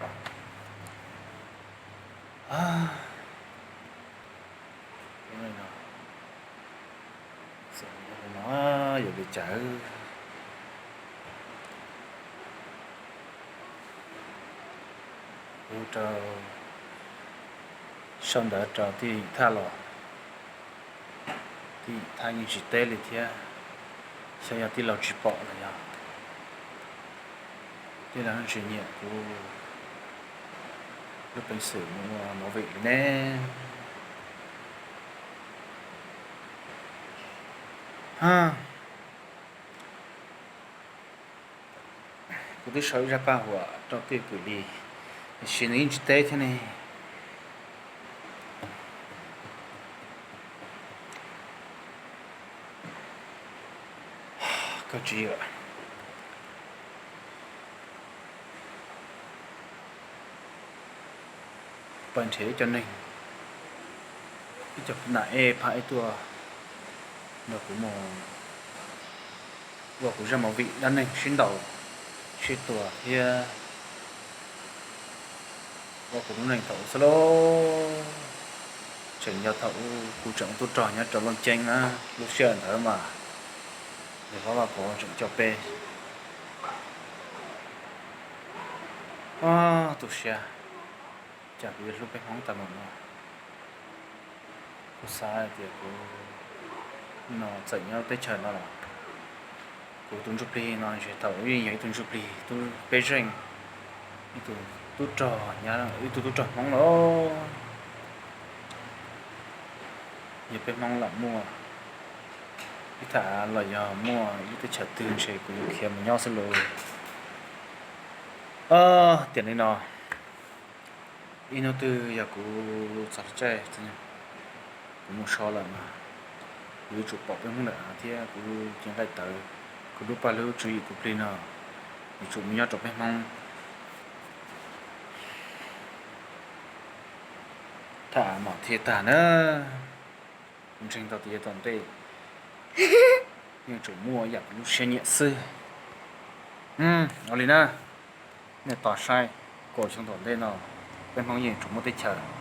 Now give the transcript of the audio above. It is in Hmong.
No, yuav li cas? Hu rau, sau ntawv rau tij thaj los, tij thaj yeej tsis teb li thiab. Xyov yog tij laug tsis pom los yog tij laug tsis nyiam kuv lub peev xwm mus ua movie li ne. Kuv twb sau ib zaj paj huam rau tij kwv li, tiam sis nws yeej tsis teb thiab ne. Koj tsis pab nrhiav ib co neeg, ib co nam ej phaj ej tuaj nrog kuv mus ua kuv zaj movie dab neeg sib ntaus sib tua thiab ua kuv lub neej thaum ub xwb lauj. Tseem yog thaum kuv tseem ua tub rog nyob rau Looj Ceeb na, lub sij hawm ntawd mas yog Vaj Vaj Pov tseem coj peb. Tu siab, cas kuv yuav hlub peb Hmoob tag npaum no. Kuv xav hais tias kuv no txawm nyob lub teb chaws no los kuv tus ntsuj plig no ntshe thaum ub yeej yog ib tug ntsuj plig tub peb zeej, ib tug tub rog, ib tug tub rog Hmoob los yog peb Hmoob lam muaj ib tham los yog muaj ib lub teb chaws twg ntshe kuv yuav khiav mus nyob xwb lauj. Tiam li no, ib hnub twg yog kuv txog caij kuv mus so lawm mas kuv yuav tsum pom peb Hmoob ntawm av thiab kuv cev nqaij tawv, kuv lub paj lub tswv yim kuv plig no yuav tsum mus nyob rau peb Hmoob. Tham mam thiaj tag na. Kuv ntseeg tau tias yav tom ntej yeej tseem muaj yam kuv lub siab nyiam xwb. Ua li na, nej tos saib, kaum xyoo tom ntej no peb Hmoob yeej tseem muaj teb chaws.